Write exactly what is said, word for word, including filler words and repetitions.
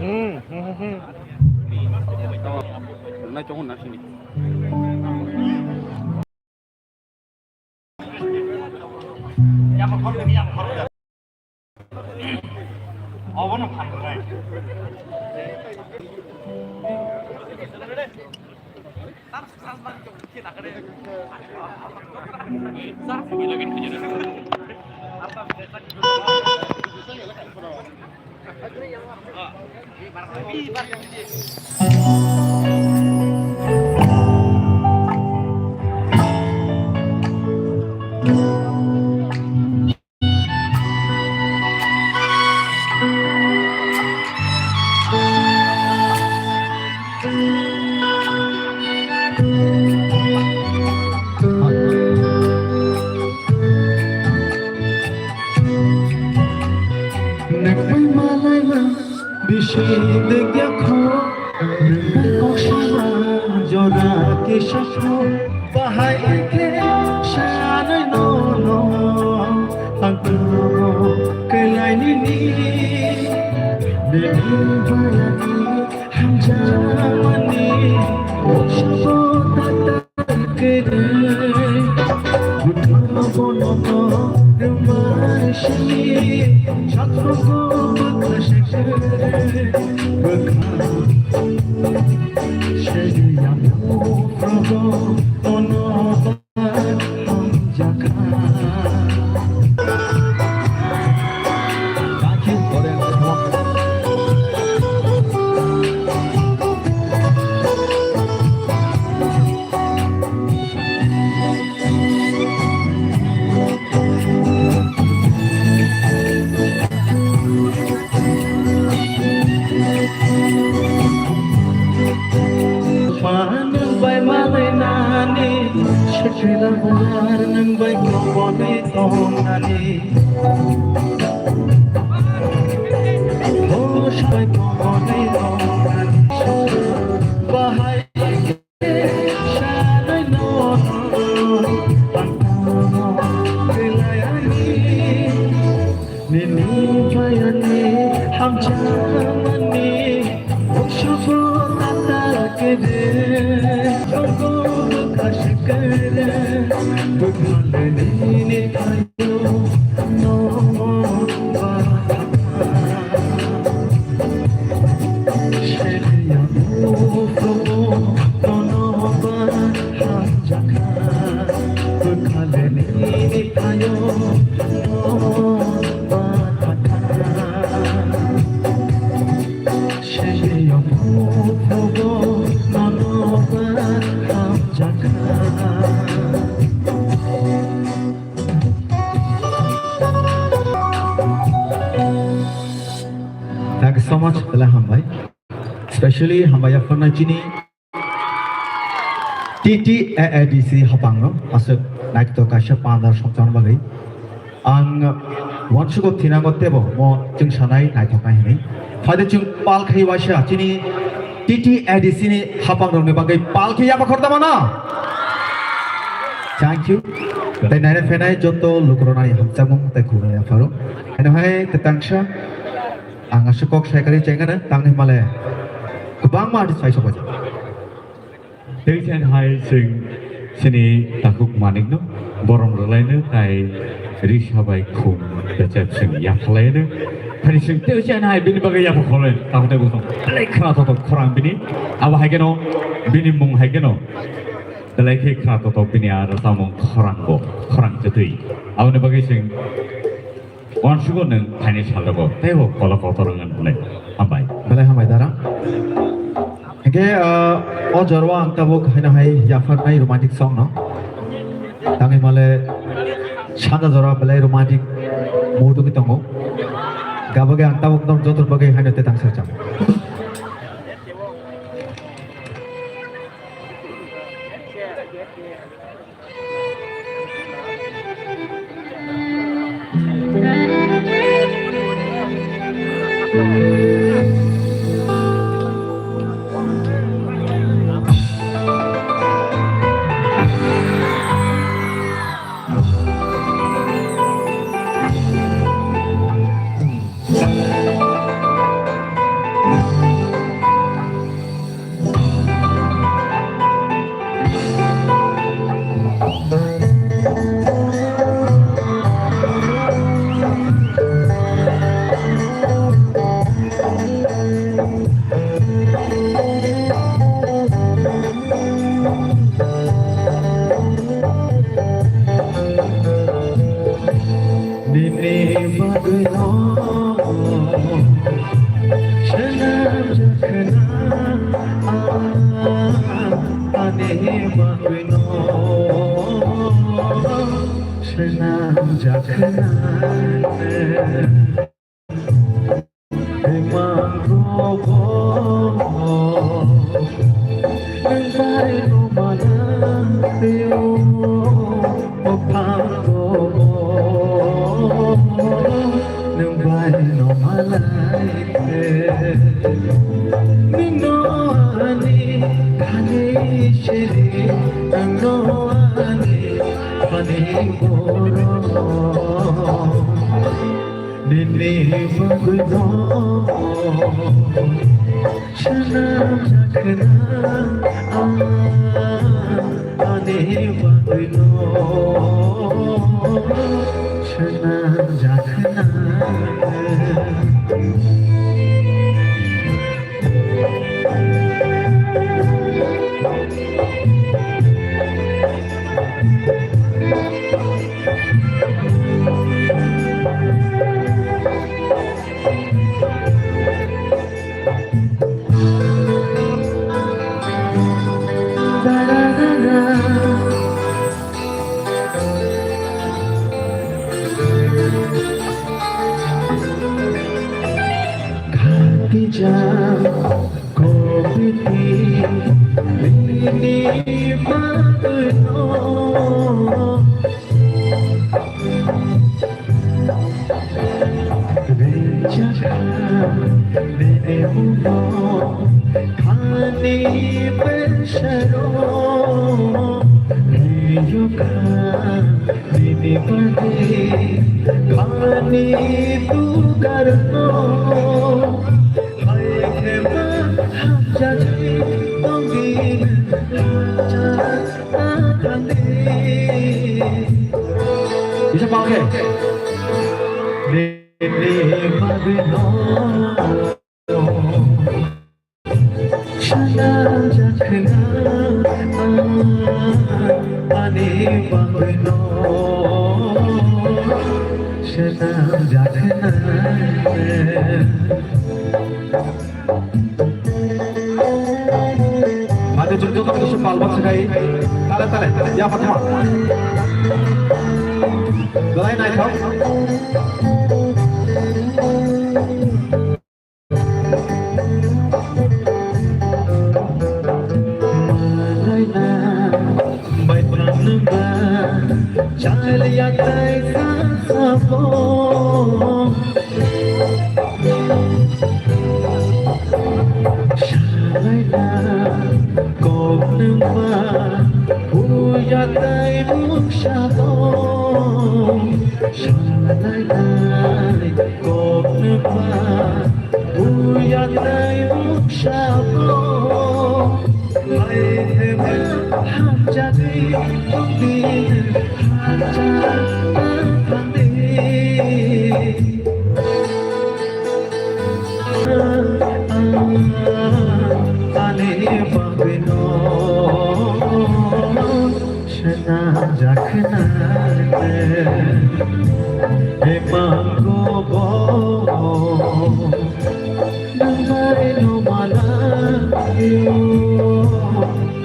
Hmm, hmm, hmm, hmm. Nai chong na sini. Nangbai malai ma bisi degya kho, nangbai kok sama jora kisa kho. Bahai khe sanai nono ang tamo kelai nini. Nini bayani hamjamani sabo tata kere. Butma bono rwmai si sakrogo bwkha sekere. Bwkha sege yamu progo ono. Nang bai malai nani, sekila bular nang bai koboni tong nani. Hosh bai koboni tong nani. Bahai sanai no, ang tamo belai ani. Nini bayani hamjamani, usubo tata kede, jogo bwkha sekere, bwkha nini kayo, no ba. Thank you so much, belai hambai. Specially hambai yaphar nai chini T T A A D C hapangno aswk naithotok kaisa pandar songchar bagwi. Ang uansugo thinango teibo mo chwng sanai naithoknai hwnwi. Phaidi chwng pal khai waisa chini T T A D C ni hapangrokni bagwi pal khe yapakhor tamo no? Thank you. Tei naina phainai joto lukurokno ani hamjakmung tei khulumung yapharo. Haino hai kwtangsa ang aswk kok sai kari chengkha na tangni himale kwbangma artist phai sokbaijak. Tei chang hai chwng chini takhuk manikno borom rwlaino tai risa bai khum rwchap chwng yaphalaino. Phani chwng tei chang hai bini bagwi yapha kholai tamo tei bosong belai khna thothok khorang bini. Abo hai kheno bini mung hai kheno belai khe khna thothok bini aro samung khorang bo khorang chetwi. Aboni bagwi chwng Uansugo nwng phaini salrogo teibo kolo kotor wngwi hwnwi. Hambai. Belai hambai dara. Hingke, ah, o jorao ang tabuk haino hai yapharnai romantic song no. Tangwi male sanja jora belai romantic mood wngwi tongo. Gabagwi ang tabuk norok joto bagwi haino tetang sercham. Ani bagwino swnamjakna. Imang rogo nang bai no manang teo. Ophang rogo nang bai no manang te. Nino ani khani siri, nino ani khani goro. Nini bagwino swnamjakna, ani bagwino swnamjakna. Khatija kobiti nini bagwino. Rinchakha nini ulo khani bwsaro riyokha. Nini bagwi khani dugarno hai khe ma hamjagwi tongdi nang hamjak akhandi. Bisa pakai. Nini bagwino. Swnamjakna, ani bagwino swnamjakna. Mate chwng joto kisa palma swkha, tale tale, ya Fatma. Belai naithok. Malaina bai phanba chaliya tai sa sabo. Salaina kok nungba huya tai muk sabo. Salaina kok nungba huya tai muk sabo. Hai hema hamjagwi tongdi nang hamjak tangdi. Ani bagwino swnamjakna. Hema kok